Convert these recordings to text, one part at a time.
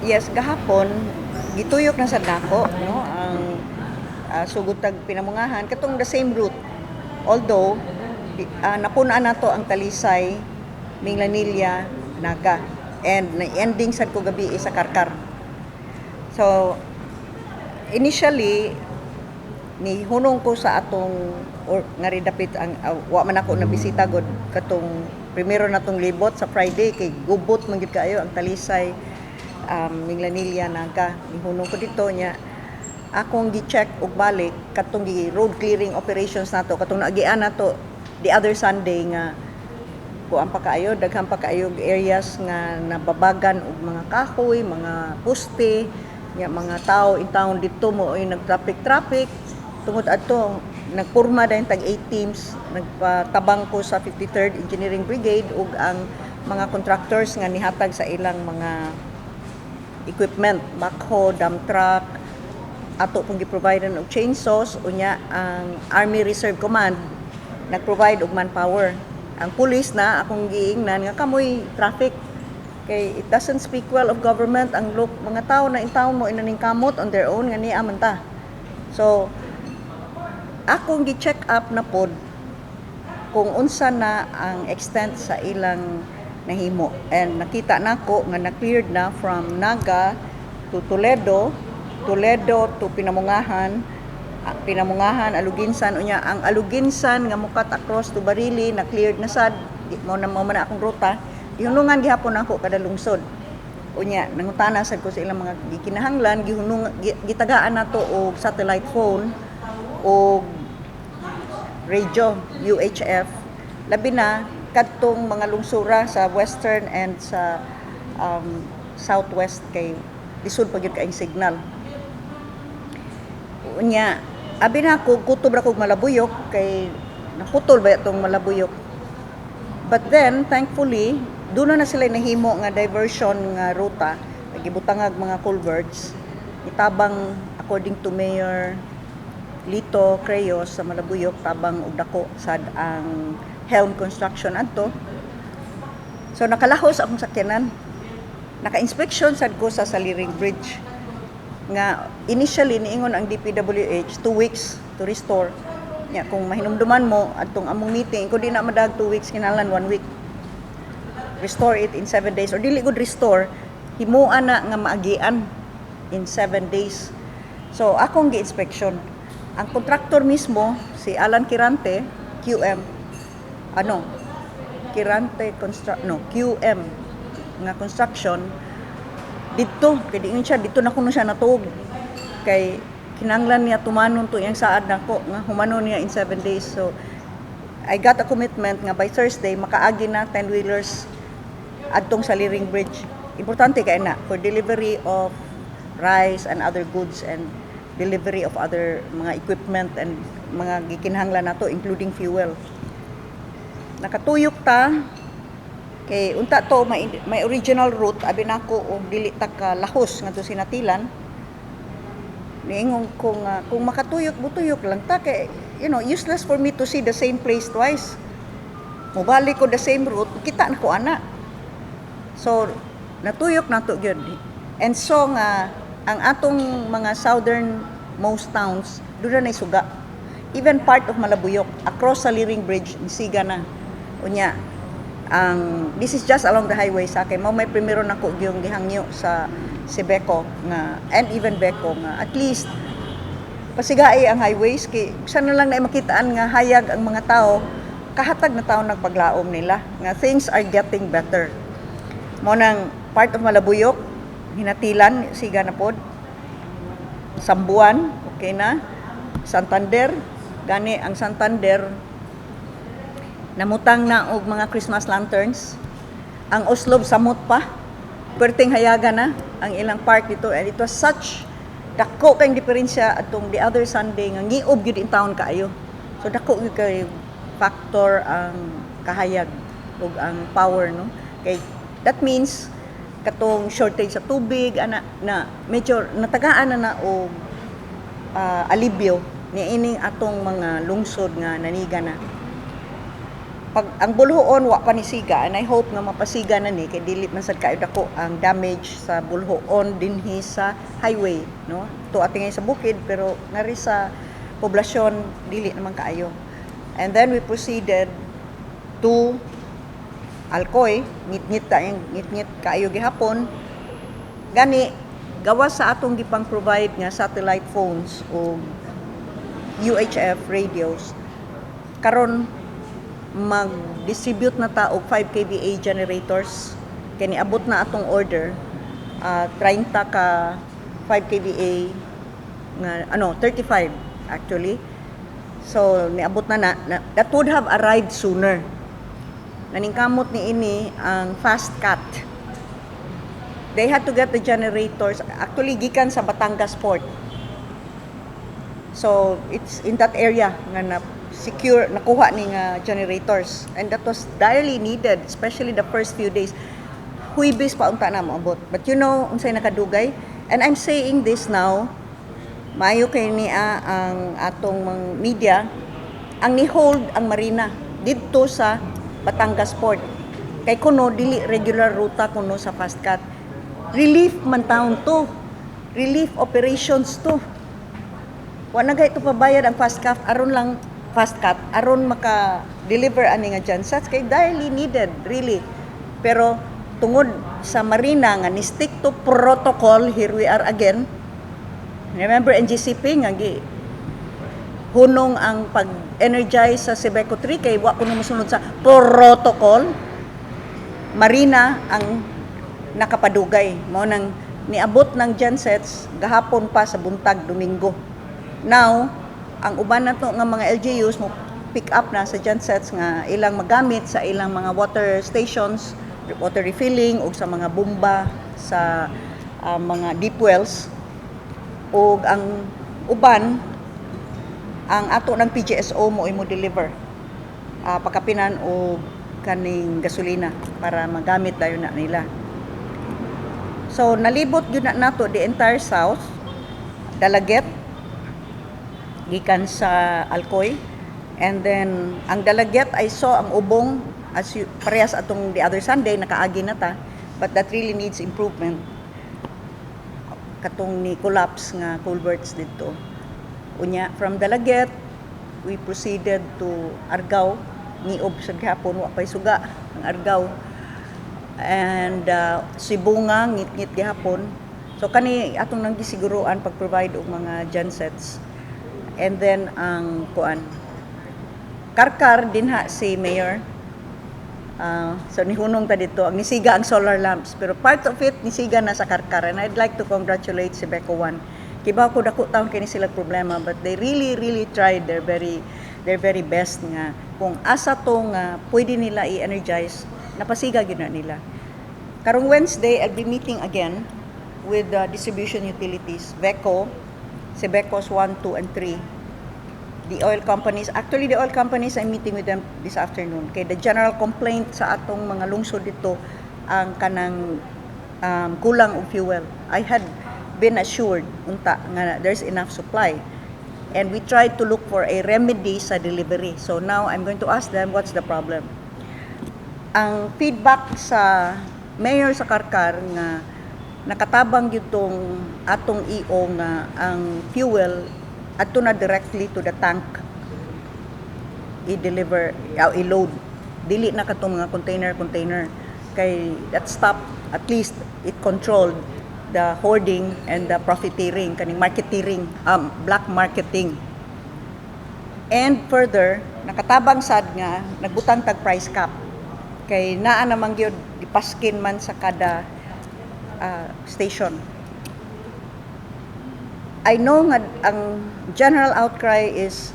Yes, gahapon gituyok na sad nako, no, ang sugod tag Pinamungahan katong the same route. Although napun-an nato ang Talisay, Minglanilla, Naga and na-ending sad ko gabi sa Carcar. So initially ni hunong ko sa atong or nga dapit ang wa man ako nabisita gud katong primero natong libot sa Friday kay gubot man gyud kaayo ang Talisay, Minglanilla, Naga. Nihunong ko dito nya akong gi-check og balik katong gi road clearing operations nato katong naagian nato the other Sunday nga kuan pa kaayo, daghan pa kaayo og areas nga nababagan og mga kahoy, mga poste nya mga tao in town dito mo ay nag-traffic traffic tungod adto. Nagpurma dayon tag 8 teams, nagpatabang ko sa 53rd Engineering Brigade ug ang mga contractors nga nihatag sa ilang mga equipment, backhoe, dump truck, ato pong gi-provide og chainsaws. Unya ang Army Reserve Command nag-provide og manpower. Ang pulis na akong giingnan nga kamoy traffic kay it doesn't speak well of government ang look mga tao na in town mo inaning kamot on their own nga niya man ta. So akong gi-check up na pod kung unsa na ang extent sa ilang nahimo and nakita nako nga na-cleared na from Naga to Toledo, Toledo to Pinamungahan, Pinamungahan, Aluginsan. Unya ang Aluginsan nga mukat across to Barili na cleared na sad. Di mo na mo man na akong ruta. Gihunungan gihapon ako kada lungsod. Unya nangutana sad ko sa ilang mga gikinahanglan. Gihunung gitagaan nato og satellite phone og radio UHF, labi na kadtong mga lungsura sa western and sa southwest kay lisod pa gyud kaayong signal. Unya abi na ko kutob ra kog Malabuyok kay naputol ba itong Malabuyok. But then thankfully doon na sila nahimo nga diversion nga ruta, gibutangag mga culverts, itabang according to Mayor Lito Creos sa Malabuyok, tabang og dako sad ang Helm Construction adto. So nakalahos akong sakyanan. Naka-inspection sad ko sa Saliring Bridge nga initially niingon ang DPWH 2 weeks to restore. Nya kung mahinumduman mo adtong among meeting kung di na madag 2 weeks, kinahanglan one week. Restore it in 7 days or dili good restore, himuan na nga maagian in 7 days. So akong gi-inspection ang contractor mismo, si Alan Quirante, QM, ano, Quirante Construct, no, QM nga construction didto kay diingon siya didto na kuno siya natuog kay kinahanglan niya tumanon to iyang saad nako nga humanon niya in 7 days. So I got a commitment nga by Thursday makaagi na 10 wheelers adtong sa Liring Bridge. Importante kay na for delivery of rice and other goods and delivery of other mga equipment and mga gikinahanglan nato, including fuel. Nakatuyok ta kay unta to may original route. Abi nako og dili ta ka lahos ngadto Sinatilan. Niingon ko nga kung makatuyok, butuyok lang ta kay useless for me to see the same place twice. Mobalik ko the same route, kita na ko ana. So natuyok nato gyud and so nga ang atong mga southern most towns doon na suga. Even part of Malabuyok across sa Liring Bridge siga na. Unya ang this is just along the highway sa kay mao may primero nako yung gihangyo sa Cebeco nga and even Beco nga at least pasigai ang highways kay sana lang na makitaan nga hayag ang mga tao, kahatag na tao nagpaglaom nila nga things are getting better. Mo nang part of Malabuyok, Hinatilan, siga na pod. Sambuan, okay na. Santander, gani ang Santander namutang na og mga Christmas lanterns. Ang Oslob samot pa. Perting hayaga na ang ilang park dito and it was such dako kay diferensya atong the other Sunday nga ngiob gyud in town kaayo. So dako gyud kay factor ang kahayag ug ang power, no, kay that means katong shortage sa tubig ana na medyo natagaan na na og alibyo niining atong mga lungsod nga naniga na. Pag ang Boljoon, wa pa ni siga, and I hope nga mapasiga na ni kay dili man sad kaayo dako ang damage sa Boljoon dinhi sa highway, no? To ating sa bukid, pero ngari sa poblasyon dili naman kaayo. And then we proceeded to Alcoy, ngit-ngit ta ngit-ngit kaayo gihapon. Gani gawas sa atong gipang provide nga satellite phones o UHF radios, karon mag-distribute na ta og 5 kVA generators kay niabot na atong order, 30 ka 5 kVA nga ano, 35 actually. So niabot na, that would have arrived sooner. Naningkamot ni ini ang Fast Cat. They had to get the generators actually gikan sa Batangas Port. So it's in that area nga na secure nakuha ni nga generators, and that was direly needed, especially the first few days. Huybes pa unta na moabot. But you know unsay nakadugay? And I'm saying this now, maayo kay niya ang atong mga media, ang ni-hold ang Marina didto sa Batangas Port. Kay kuno dili regular ruta kuno sa Fast Cat. Relief man taon to. Relief operations to. Wa na gay ito pabayad ang Fast Cat aron lang Fast Cat aron maka-deliver ani nga gensets kay direly needed really. Pero tungod sa Marina nga ni stick to protocol, here we are again. Remember NGCP nga gi hunong ang pag-energize sa Cebeco 3 kay wa kuno mosunod sa protocol. Marina ang nakapadugay. Mao nang niabot ng gensets gahapon pa sa buntag, Domingo. Now, ang uban na to nga mga LGUs mo pick up na sa gensets nga ilang magamit sa ilang mga water stations, water refilling ug sa mga bomba sa mga deep wells, ug ang uban ang ato ng PGSO mo imo deliver pakapinan og kaning gasolina para magamit dayon na nila. So nalibot gyud na nato the entire south, Dalaguete gikan sa Alcoy, and then ang Dalaguete, I saw ang ubong as you, parehas atong the other Sunday nakaagi na ta, but that really needs improvement katong ni collapse nga culverts didto. Unya from Dalaguete we proceeded to Argao. Niob sa gihapon, wa pay suga ang Argao, and Sibonga, ngit-ngit gihapon. So kani atong nang gisiguruan pag-provide og mga gensets. And then ang kuan, Carcar, dinha si Mayor. So nihunong ta dito ang nisiga ang solar lamps, pero part of it nisiga na sa Carcar, and I'd like to congratulate si Cebeco 1. Kibaw ko dako taon kini sila problema, but they really really tried their very best nga kung asa to nga pwede nila i-energize, napasiga gyud na nila. Karong Wednesday, I'll be meeting again with the distribution utilities, VECO, Cebecos 1, 2, and 3, the oil companies. Actually, the oil companies, I'm meeting with them this afternoon. Kay the general complaint sa atong mga lungsod dito, ang kanang kulang og fuel. I had been assured unta nga there's enough supply. And we tried to look for a remedy sa delivery. So now I'm going to ask them what's the problem. Ang feedback sa mayor sa Carcar nga nakatabang gyud tong atong EO nga ang fuel adto na directly to the tank i-deliver, i-load, dili na katong mga container container, kay that stop, at least it controlled the hoarding and the profiteering, kaning marketeering, black marketing. And further, nakatabang sad nga nagbutang tag price cap kay naa namang gyud gipaskin man sa kada station. I know nga ang general outcry is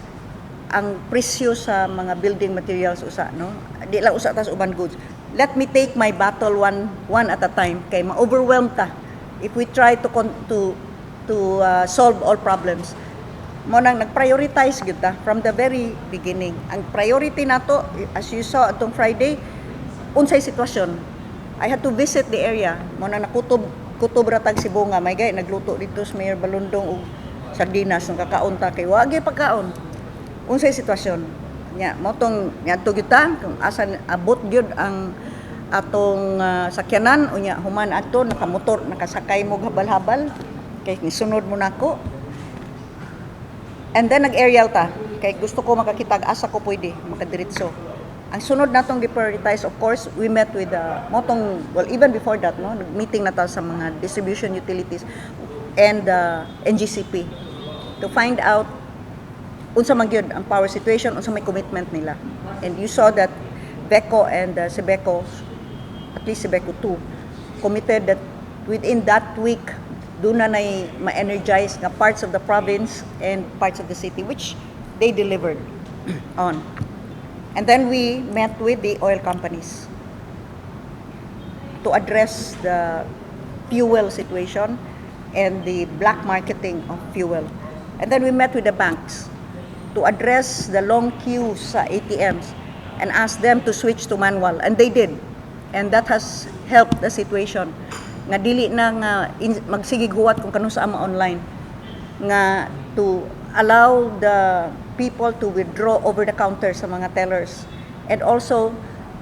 ang presyo sa mga building materials usa, no? Di lang usa tas uban goods. Let me take my battle one one at a time kay ma-overwhelm ta if we try to con- to solve all problems. Mo nang nag-prioritize gyud ta from the very beginning. Ang priority nato, as you saw atong Friday, unsay sitwasyon. I had to visit the area. Mo nang nakutob kutob ra tag Sibonga. May gay nagluto dito sa Mayor Balundong og sardinas, nang kakaon ta kay wa gyud pagkaon. Unsay sitwasyon? Nya mao tong niadto gyud ta kung asa abot gyud ang atong sakyanan. Unya human adto, nakamotor, nakasakay mo habal-habal kay nisunod mo nako. And then nag-aerial ta kay gusto ko makakita asa ko pwede makadiretso. Ang sunod natong gi-prioritize, of course, we met with the mao tong, well, even before that, no, nag-meeting na ta sa mga distribution utilities and the NGCP to find out unsa man gyud ang power situation, unsa may commitment nila. And you saw that VECO and Cebeco, at least Cebeco 2, committed that within that week duna na ma-energize nga parts of the province and parts of the city, which they delivered on. And then we met with the oil companies to address the fuel situation and the black marketing of fuel. And then we met with the banks to address the long queues sa ATMs and ask them to switch to manual. And they did. And that has helped the situation. Nga dili na nga magsigig huwat kung kanus-a ma-online. Nga to allow the people to withdraw over the counter sa mga tellers and also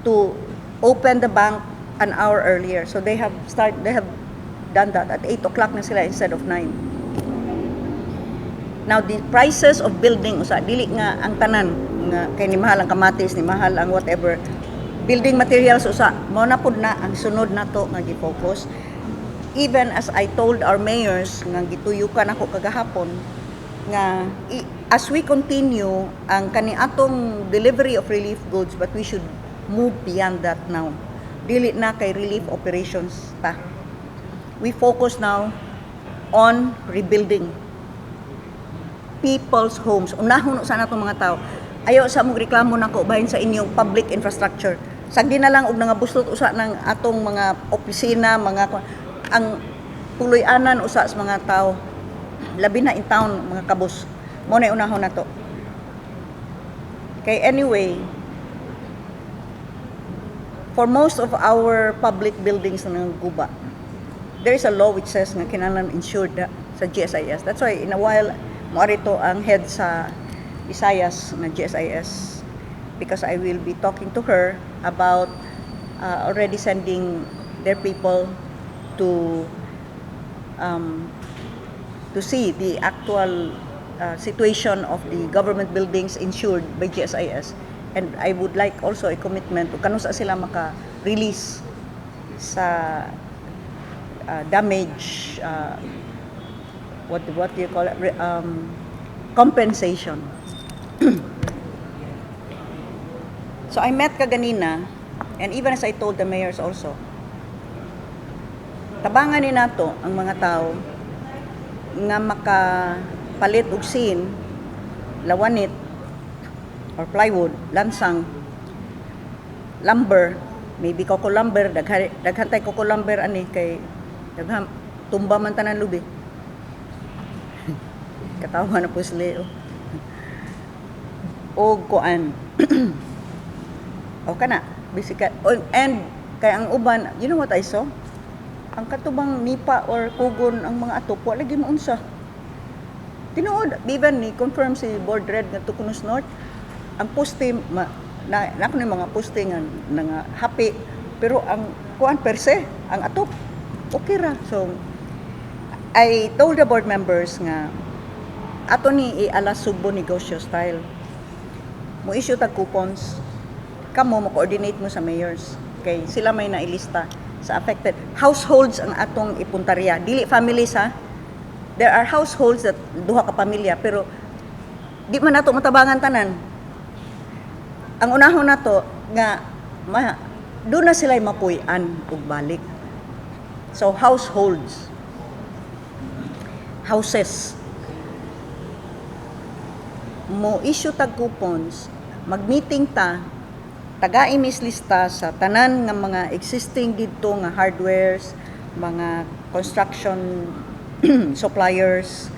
to open the bank an hour earlier. So they have done that. At 8 o'clock na sila instead of 9. Now, the prices of building, usa, dili nga ang tanan, nga kay ni mahal ang kamatis, ni mahal ang whatever. Building materials usa, mao na pud na ang sunod nato nga gi-focus. Even as I told our mayors nga gituyukan ako kagahapon, nga as we continue ang kani atong delivery of relief goods, but we should move beyond that now. Dili na kay relief operations ta. We focus now on rebuilding people's homes. Unahon sa natong mga tao. Ayaw sa mong reklamo nako bahin sa inyong public infrastructure. Sagdi na lang og nangabuslot usa ng atong mga opisina, mga ang tuloy-anan usa sa mga tao. Labi na in town, mga kabus. Mao na unahon nato. Kay anyway, for most of our public buildings na guba, there is a law which says nga kinahanglan insured na sa GSIS. That's why in a while, mo to ang head sa Visayas na GSIS because I will be talking to her about already sending their people to see the actual situation of the government buildings insured by GSIS. And I would like also a commitment to kanusa sila maka-release sa damage, what do you call it? Compensation. So I met kaganina, and even as I told the mayors also, tabangan ni nato ang mga tao nga makapalit og sin, lawanit, or plywood, lansang, lumber, maybe coco lumber, daghan tay coco lumber ani kay daghan tumba man tanan lubi. Katawa na po sila. Oh. Og kuan. O kana, basically. Oh, and kay ang uban, you know what I saw? Ang katubang nipa or kugon ang mga atop, wala lagi maunsa. Tinuod, even ni confirm si Board Red nga Tukunos North, ang poste ma, na, na ako ni mga poste nga nga happy, pero ang kuan per se, ang atop okay ra. So I told the board members nga ato ni i-ala Sugbo negosyo style. Mo issue tag coupons. Kamo mo coordinate mo sa mayors kay sila may nailista sa affected households ang atong ipuntarya. Dili families ha. There are households that duha ka pamilya, pero di man nato matabangan tanan. Ang unahon nato nga doon na sila mapuy-an ug balik. So households, houses, mo issue tag coupons, mag-meeting ta, tagai mis lista sa tanan nga mga existing didto nga hardwares, mga construction suppliers,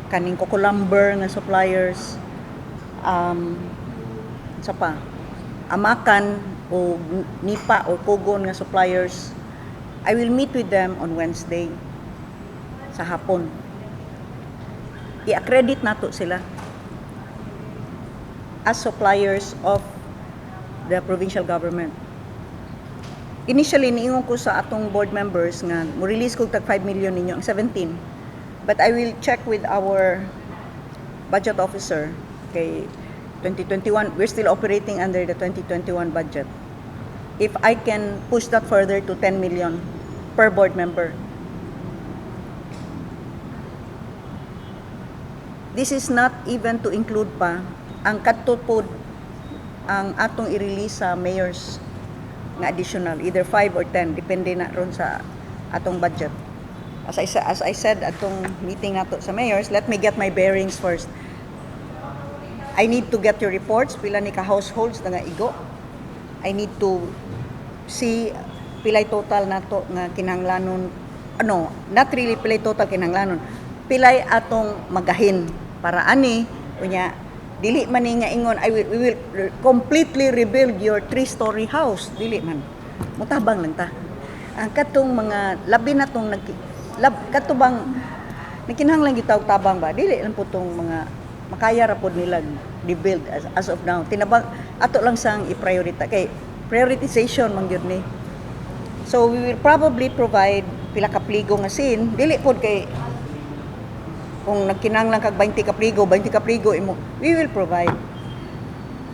kaning coco lumber nga suppliers, sa pa, amakan o nipa o kugon nga suppliers. I will meet with them on Wednesday sa hapon. I-accredit nato sila. as suppliers of the provincial government. Initially, niingon ko sa atong board members nga mo release kog tag 5 million ninyo ang 17. But I will check with our budget officer kay 2021, we're still operating under the 2021 budget. If I can push that further to 10 million per board member. This is not even to include pa ang kadto pod ang atong i-release sa mayors nga additional, either 5 or 10, depende na ron sa atong budget. As I said atong meeting nato sa mayors, let me get my bearings first. I need to get your reports, pila ni ka households na nga igo. I need to see pilay total nato nga kinahanglanon, ano, not really pilay total kinahanglanon, pilay atong magahin para ani unya dili man ni nga ingon I will, we will completely rebuild your three-story house. Dili man, mutabang lang ta ang katong mga labi na tong nag lab, kato bang nagkinahanglan gyud tawag tabang ba, dili lang po tong mga makaya ra pod nila rebuild as of now. Tinabang ato lang sang i-priorita kay prioritization man gyud ni. So we will probably provide pila ka pligo nga sin, dili pod kay kung nagkinahanglan kag 20 ka pligo, 20 ka pligo imo, we will provide.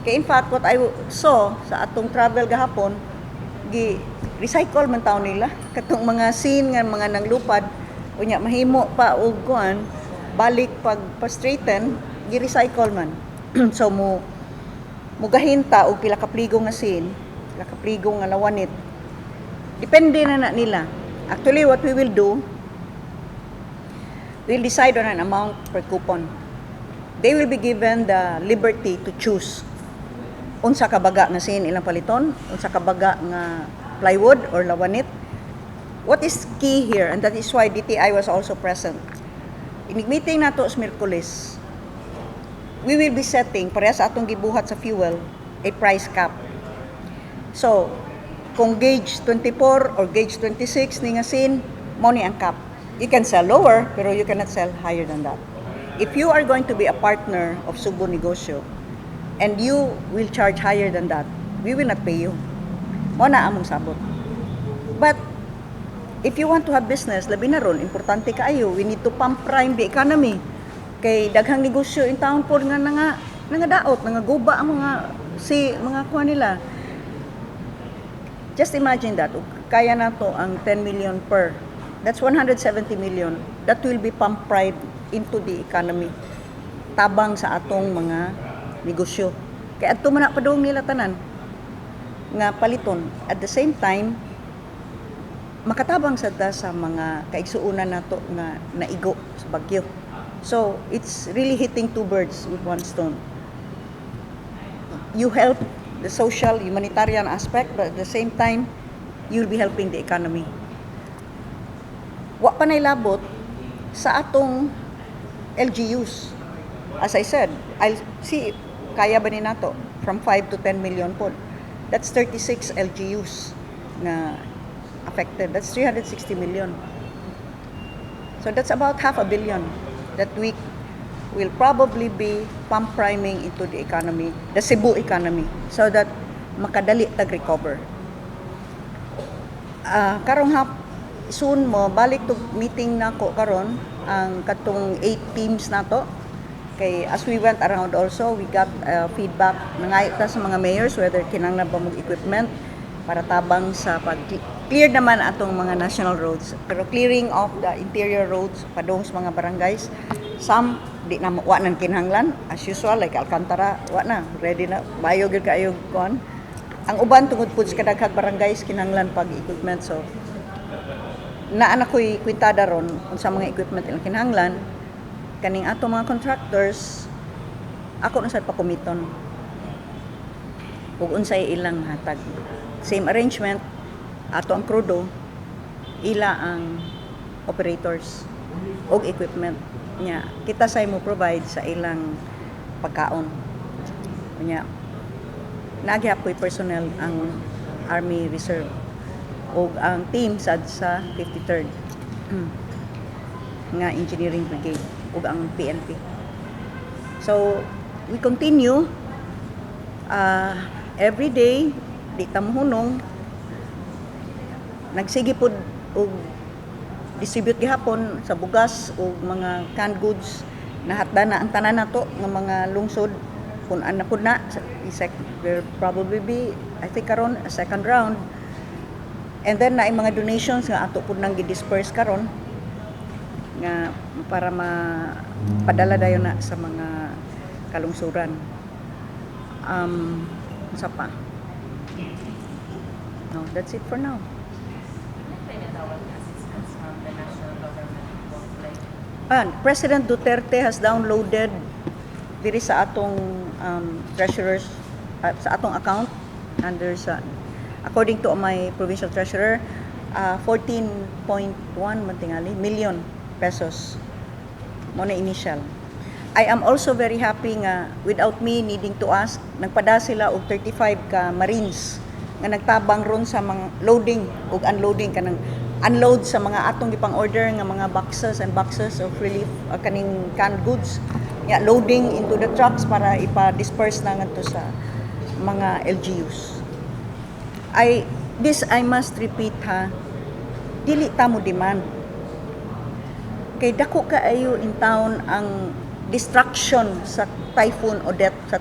Kay in fact, what I saw sa atong travel gahapon, gi recycle man taon nila katong mga sin nga mga nanglupad, unya mahimo pa og kuan balik pag pa-straighten, gi-recycle man. So mo mugahin ta og pila ka pligo nga sin, pila ka pligo nga lawanit. Depende na na nila. Actually, what we will do, we'll decide on an amount per coupon. They will be given the liberty to choose unsa ka baga nga sin ilang paliton, unsa ka baga nga plywood or lawanit. What is key here, and that is why DTI was also present. Inig meeting nato sa Miyerkules, we will be setting, pareha sa atong gibuhat sa fuel, a price cap. So, kung gauge 24 or gauge 26 ni nga sin, mo ni ang cap. You can sell lower, pero you cannot sell higher than that. If you are going to be a partner of Sugbo Negosyo, and you will charge higher than that, we will not pay you. Mo na among sabot. But if you want to have business, labi na ron, importante kaayo, we need to pump prime the economy. Kay daghang negosyo in town po nga nangadaot, nangaguba ang mga si mga kuha nila. Just imagine that. Ug kaya na to ang 10 million per. That's 170 million that will be pump primed into the economy. Tabang sa atong mga negosyo. Kaya adto man na padung nila tanan nga paliton. At the same time, makatabang sad ta sa mga kaigsuonan nato nga naigo sa bagyo. So, it's really hitting two birds with one stone. You help the social, humanitarian aspect, but at the same time, you'll be helping the economy. Wa pa na'y labot sa atong LGUs. As I said, I'll see kaya ba ni nato from 5 to 10 million po. That's 36 LGUs na affected. That's 360 million. So that's about half a billion that we will probably be pump priming into the economy, the Cebu economy, so that makadali tag recover. Ah, karong hap soon mo balik to meeting nako karon ang katong eight teams nato kay as we went around also, we got feedback. Nangayo ta sa mga mayors whether kinahanglan ba mo equipment para tabang sa pag clear naman atong mga national roads, pero clearing of the interior roads padung sa mga barangays, some di na, wa nang kinahanglan as usual, like Alcantara, wa na, ready na, bayo gyud kaayo kuan. Ang uban, tungod pud sa kadaghang barangays, kinahanglan pag equipment. So naa na ko'y kwintada ron unsa mga equipment ilang kinahanglan. Kaning ato mga contractors, ako na sad pakomiton ug unsay ilang hatag. Same arrangement, ato ang krudo, ila ang operators og equipment nya. Kita say mo provide sa ilang pagkaon nya. Nagyap ko'y personnel ang Army Reserve ug ang team sad sa 53rd nga Engineering Brigade ug ang PNP. So we continue. Every day di ta mohunong, nagsige pod og distribute gihapon sa bugas ug mga canned goods. Nahatda na ang tanan nato nga mga lungsod, pun-an na pud na. There probably be, I think, karon a second round, and then naay mga donations nga ato pud nang gi-disperse karon nga para mapadala dayon na sa mga kalungsuran. Unsa pa? No, that's it for now. Tinatawag na assistance from the national government po? Like, Ah, President Duterte has downloaded diri sa atong treasurers, sa atong account under sa, according to my provincial treasurer, 14.1 man tingali million pesos mao na initial. I am also very happy nga without me needing to ask, nagpada sila og 35 ka Marines nga nagtabang ron sa mga loading ug unloading, kanang unload sa mga atong gipang order nga mga boxes and boxes of relief, kaning canned goods nga loading into the trucks para ipa-disperse na ngadto sa mga LGUs. I this I must repeat ha, dili ta mo demand kay dako kaayo in town ang destruction sa Typhoon Odette. Sa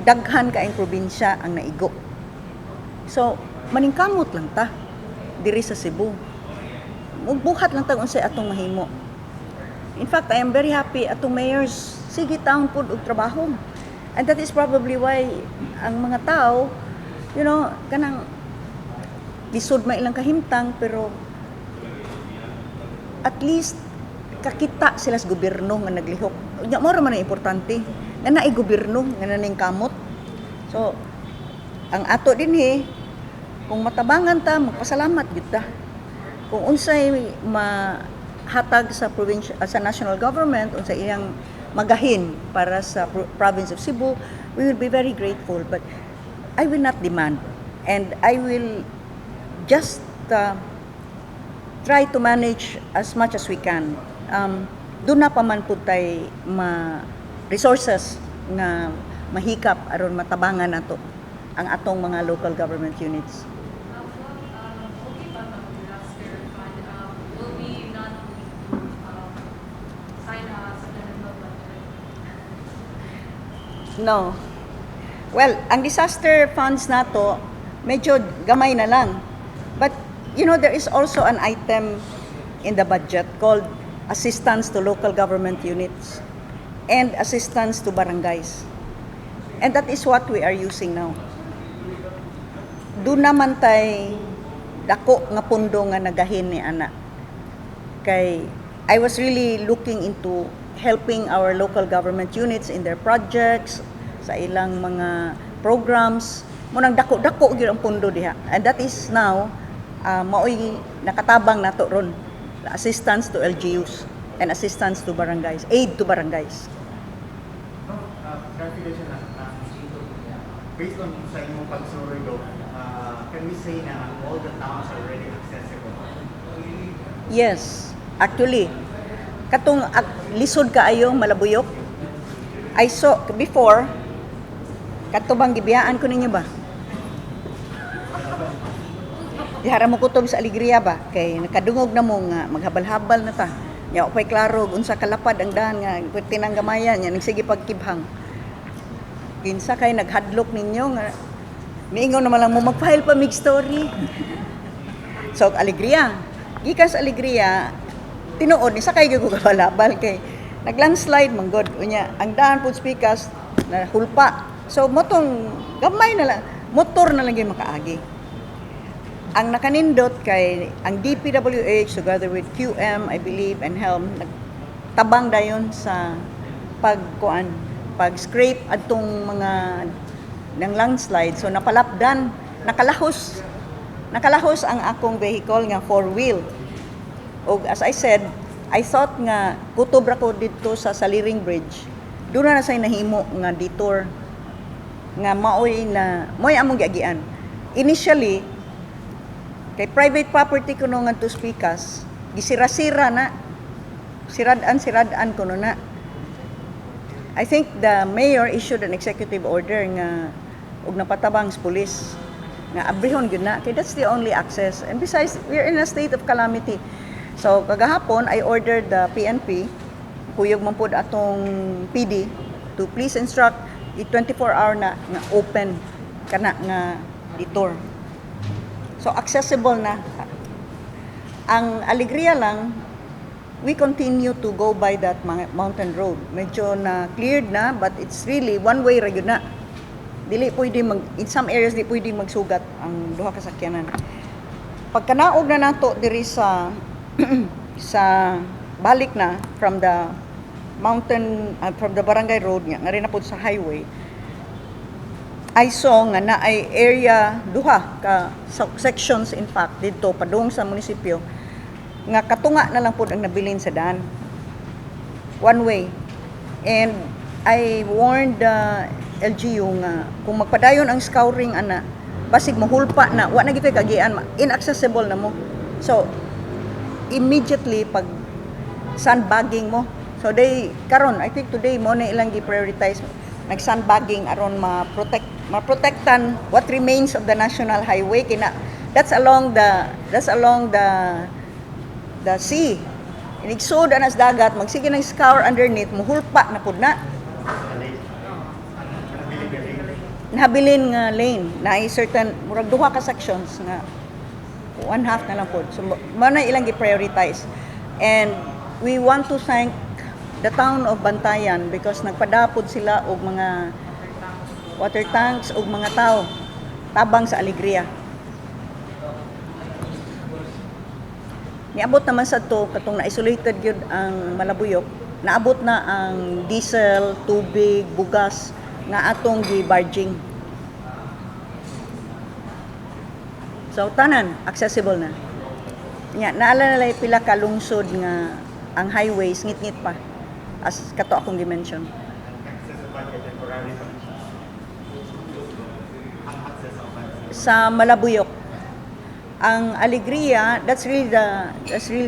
daghan kaayong probinsya ang naigo. So, maningkamot lang ta diri sa Cebu. Mugbuhat lang ta unsay atong mahimo. In fact, I am very happy atong mayors sige taon pud og trabaho. And that is probably why ang mga tao, kanang lisod man ilang kahimtang, pero at least kakita sila sa gobyerno nga naglihok. Nya mao ra man ang importante nga naay gobyerno nga naningkamot. So, ang ato dinhi, kung matabangan ta, magpasalamat gyud ta. Kung unsay mahatag sa provincial, sa national government, unsay iyang magahin para sa province of Cebu, we will be very grateful, but I will not demand and I will just try to manage as much as we can. Duna pa man pud tay ma resources nga mahikap aron matabangan nato ang atong mga local government units. Ma'am, okay ba mag-disaster fund? Will we not need to sign a supplemental budget? No. Well, ang disaster funds nato medyo gamay na lang. But there is also an item in the budget called assistance to local government units and assistance to barangays. And that is what we are using now. Duna man tay dako nga pundo nga nagahin ni ana. Kay I was really looking into helping our local government units in their projects, sa ilang mga programs. Mao nang dako-dako gyud ang pundo diha. And that is now maoy nakatabang nato ron. Assistance to LGUs and assistance to barangays, aid to barangays. No, clarification lang. Based on sa imong pagsuroy do, can we say na all the towns are already accessible? Yes, actually. Katong lisod kaayo Malabuyok. I saw before, kato bang gibiyaan ko ninyo ba? Dihara mo kutob sa Alegria ba? Kay nakadungog na mo nga maghabal-habal na ta. Nya pay klaro unsa kalapad ang daan nga pwerte nang gamayan nya nagsige pagkibhang. Kinsa kay naghadlok ninyo nga miingon naman lang mo mag-file pa mig story. So Alegria. Gikan sa Alegria, tinuod ni sakay gyud ko kabalabal kay naglandslide man gud. Unya ang daan pud speakers na hulpa. So motong gamay na lang, motor na lang gyud makaagi. Ang nakanindot kay ang DPWH together with QM, I believe, and HELM, nagtabang dayon sa pagkuan, pag scrape adtong mga ng landslide. So napalapdan, nakalahos nakalahos ang akong vehicle nga four wheel. Og as I said, I thought nga kutob ra ko didto sa Saliring Bridge. Duna na say nahimo nga detour nga maoy na maoy among giagian. Initially, kay private property kuno ngadto Pikas, gisira-sira na. Sirad-an sirad-an kuno na. I think the mayor issued an executive order nga Ug napatabang sa pulis nga abrihon gyud na kay that's the only access. And besides, we're in a state of calamity. So kagahapon I ordered the PNP, kuyog man pud atong PD, to please instruct i 24 hour na nga open kana nga detour. So accessible na. Ang Alegria lang, we continue to go by that mountain road. Medyo na cleared na, but it's really one way ra gyud na. Dili pwede mag in some areas di pwede magsugat ang duha ka sakyanan. Pagkanaog na nato diri sa balik na from the mountain, from the barangay road nga ngari na pud sa highway, I saw nga naay area, duha ka sections in fact, didto padung sa munisipyo nga katunga na lang pud ang nabilin sa daan, one way. And I warned the LGU nga kung magpadayon ang scouring ana, basig mahulpa na, wa na gyud kagian, inaccessible na mo. So immediately pag sandbagging mo. So they karon, I think today mo na ilang gi-prioritize, nag sandbagging aron ma-protect, maprotektan what remains of the national highway kina that's along the sea. Inigsud ana sa dagat, magsige ng scour underneath, muhulpa na pud na. Nabilin nga lane na certain murag duha ka sections nga one half na lang pod. So mao na ilang gi-prioritize. And we want to thank the town of Bantayan because nagpadapod sila og mga water tanks og mga tao tabang sa Alegria. Niabot naman sa to katong na-isolated gyud ang Malabuyok, naabot na ang diesel, tubig, bugas nga atong gi-barging. So tanan accessible na. Nya naala na lay pila ka lungsod nga ang highways ngit-ngit pa as kato akong gi-mention. Access sa budget, temporary pa siya. Ang access sa budget. Sa Malabuyok. Ang Alegria, that's really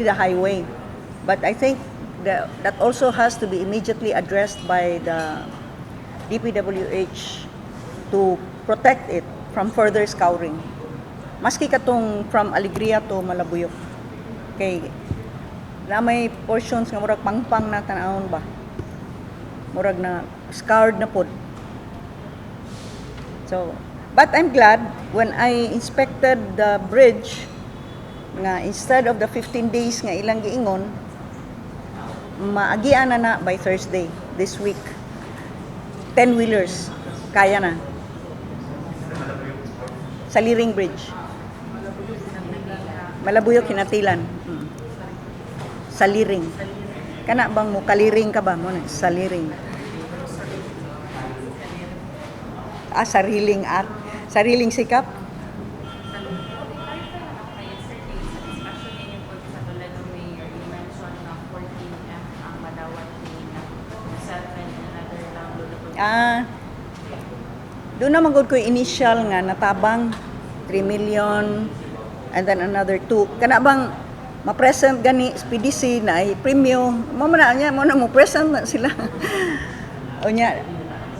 the highway. But I think that also has to be immediately addressed by the DPWH to protect it from further scouring. Maski katong from Alegria to Malabuyok. Kay na may portions nga murag pangpang na tan-awon ba. Murag na scoured na pod. So, but I'm glad when I inspected the bridge nga instead of the 15 days nga ilang giingon, maagian na na by Thursday this week. 10 wheelers kaya na. Sa Liring Bridge. Malabuyok Hinatilan. Sa Liring. Kana bang mo kaliring ka ba mo na sa Liring? Ah, sariling at sariling sikap. Clarify lang ako kay yesterday sa discussion ninyo po sa Toledo Mayor, you mentioned na 14M ang madawat ni na 7 another download. Ah, doon naman gud ko initial nga natabang 3 million and then another 2. Kana bang ma-present gani sa PDC na ay premyo mo man na niya mo na mo present na sila. O nya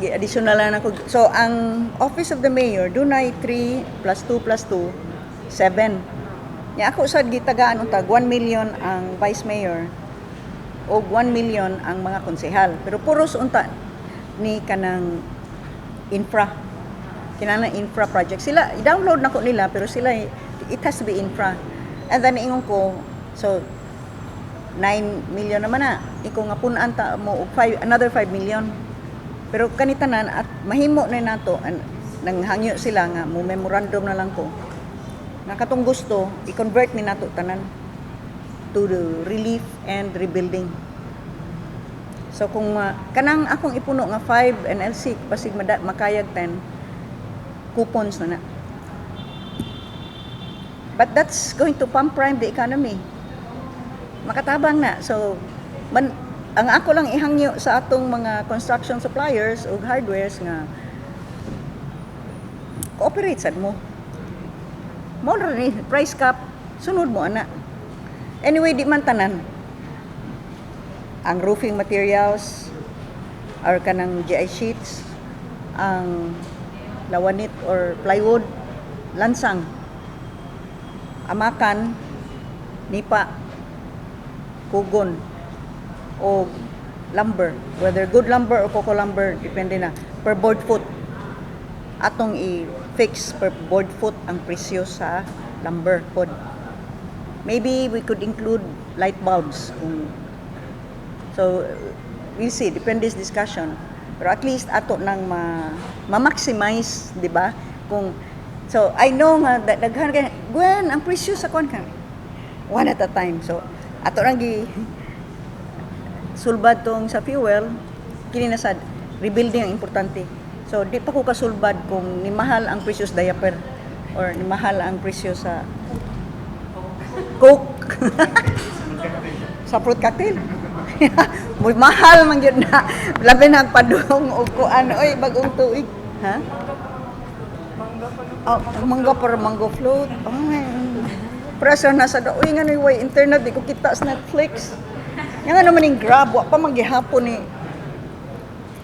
additional na ko. So ang Office of the Mayor dunay 3 plus 2 plus 2, 7. Nya ako sad gitagaan untag 1 million ang Vice Mayor og 1 million ang mga konsehal. Pero puros unta ni kanang infra. Kinahanglan infra project. Sila, i-download na ko nila, pero sila, it has to be infra. And then, ingon ko, so, 9 million naman na. Iko nga punan ta mo og five, another 5 million. Pero kanitanan at mahimo na nato, nanghangyo sila nga mo memorandum na lang ko. Nga katong gusto, i-convert ni nato tanan to the relief and rebuilding. So kung kanang akong ipuno nga 5 NLC basig makayag 10 coupons na na. But that's going to pump prime the economy. Makatabang na. So man, ang ako lang ihangyo sa atong mga construction suppliers ug hardwares nga cooperate sad mo. Mo ra ni price cap, sunod mo ana. Anyway, di man tanan. Ang roofing materials or kanang GI sheets, ang Lawanit or plywood, lansang, amakan, nipa, kugon, o lumber, whether good lumber or coco lumber, depende na, per board foot. Atong i-fix per board foot ang presyo sa lumber pod. Maybe we could include light bulbs kung. So, we'll see, depende sa discussion. Pero at least ato nang ma-maximize, di ba? Kung so I know nga daghan kay Gwen ang presyo sa kuan ka. One at a time. So ato nang gi sulbad tong sa fuel, kini na sad rebuilding ang importante. So di pa ko kasulbad kung ni mahal ang presyo sa diaper or ni mahal ang presyo sa Coke, sa fruit cocktail. Muy mahal man gyud na. Labi na ang padung og kuan oy, bagong tuig. Ha? Oh, mangga para mango float. Ay. Pressure na sa uy, nga way internet, di ko kita sa Netflix. Nga nga naman yung Grab, wa pa man gihapon ni.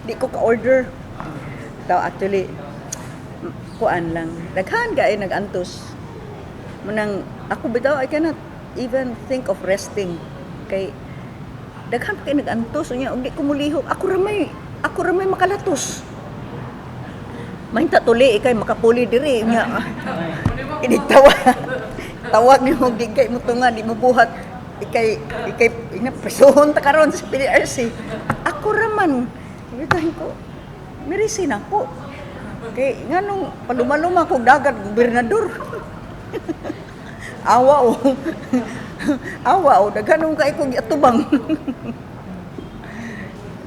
Di ko ka-order. Daw actually kuan lang. Daghan kay nag-antos. Munang ako bitaw, I cannot even think of resting kay daghan pa kay nag-antos unya og di ko mulihok, ako ra may makalatos. Mahinta tuli ikay makapuli diri unya. Inigtawa. Tawag nimo di kay mo tunga, di mo buhat. Ikay ikay ina presohon ta karon sa PDRC. Ako ra man. Bitahin ko. Mirisi na ko. Kay nganong palumaluma kog dagat gobernador. Awa o. Awa o daghan kay kog atubang.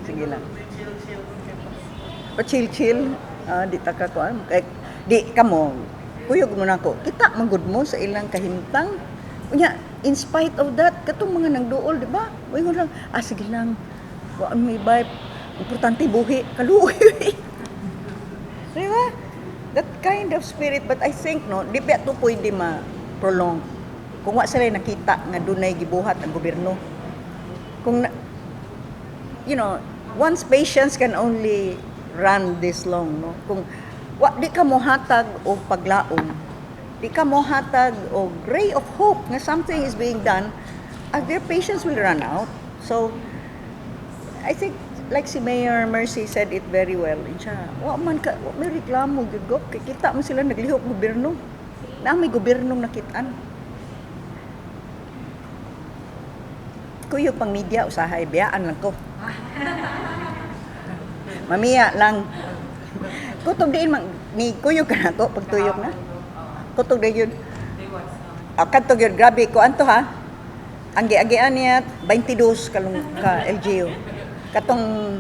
Sige lang. Pa chill chill. Ah, di ta ka kuan. Kay di kamo kuyog mo nako. Kita man gud mo sa ilang kahimtang. Unya, in spite of that, katong mga nangduol, di ba? Moingon lang, "Ah, sige lang. Wa may vibe. Importante buhi." Kaluoy. Di ba? That kind of spirit, but I think, no, di pa ito pwede ma-prolong. Kung wa sila nakita nga dunay gibuhat ang gobyerno. Kung, na, one's patience can only run this long, no? Kung wa di ka mohatag og paglaom, di ka mohatag og ray of hope nga something is being done, their patience will run out. So, I think like si Mayor Mercy said it very well. Siya, wa man ka, wa may reklamo gyud go. Kay kita man sila naglihok gobyerno. Na may gobyernong nakitaan. Kuyo pang media usahay biyaan lang ko. Mamiya lang. Kutog diin man ni kuyog ka na ko pagtuyok na. Kutog diin yun. Ah, kadto gyud grabe ko anto ha. Ang giagian niya 22 kalung ka LGU. Katong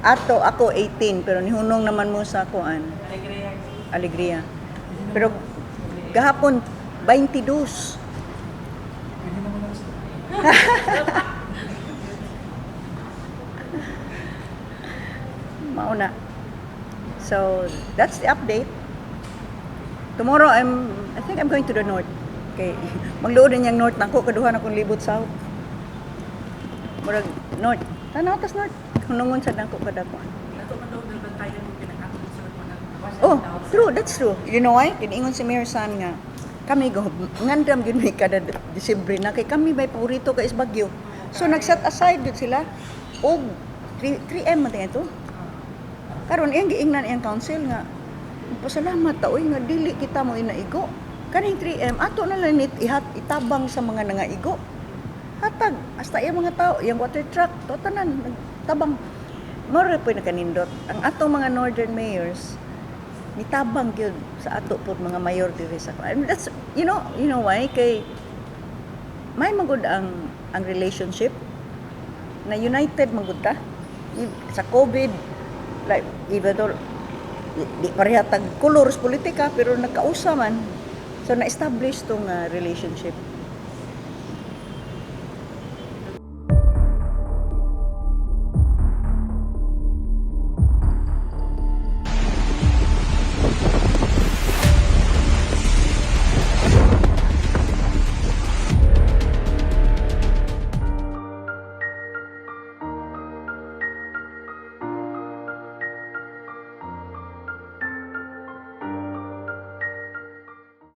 ato ako 18 pero nihunong naman mo sa kuan. Alegria. Pero gahapon 22. Mao na. So, that's the update. Tomorrow I think I'm going to the north. Okay. Magluod na niyang north nako kaduha na kong libot south. Murag north. Tanaw tas north. Hunungon sa dako kadakuan. Nato man daw bantayan mo pinaka-concern mo na. Oh, true, that's true. You know why? Kiniingon si Mayor San nga kami go ngandam gyud mi kada Disyembre na kay kami may paborito kay is Bagyo. So nag-set aside gyud sila og 3, 3M man ito. Karon iyang giingnan iyang council nga pasalamat ta oy nga dili kita mo inaigo. Kaning 3M ato na lang nit ihat itabang sa mga nangaigo. Hatag hasta iyang mga tao, iyang water truck, to tanan nagtabang. Mao ra po'y nakanindot. Ang atong mga northern mayors nitabang gyud sa ato pod mga mayor diri sa, I mean, that's you know why, kay may magud ang relationship na united magud ta sa COVID, like even though di pareha tag colors politika pero nagkausa man, so na-establish tong relationship.